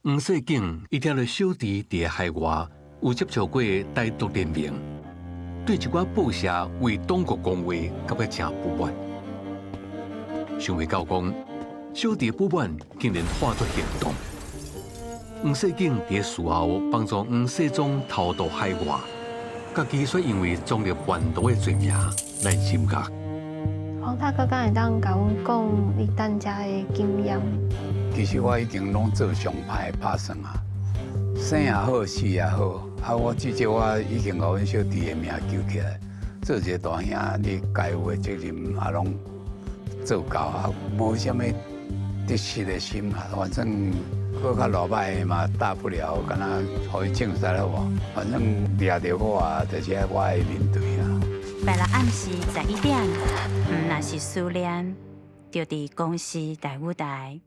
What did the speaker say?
黃世景伊聽著小弟佇海外有接觸過台獨聯盟，對一寡報社為黨國講話感覺誠不滿。想袂到講，小弟不滿竟然化作行動。黃世景佇事後幫助黃世忠偷渡海外，家己卻因為樁入叛徒的罪名來入獄。黃大哥敢會當共阮講你等遮的經驗？其實我已經攏做上歹的拍算啊，生也好，死也好，啊，我至少我已經予阮小弟的命救起來，做一個大兄，你該有的責任也攏做到啊，無啥物得失的心啊，反正閣較落歹的嘛，大不了敢若予伊證實了無，反正掠著我啊，就是我愛面對啊。拜六暗時11點，毋若是思念，就佇公視台語台。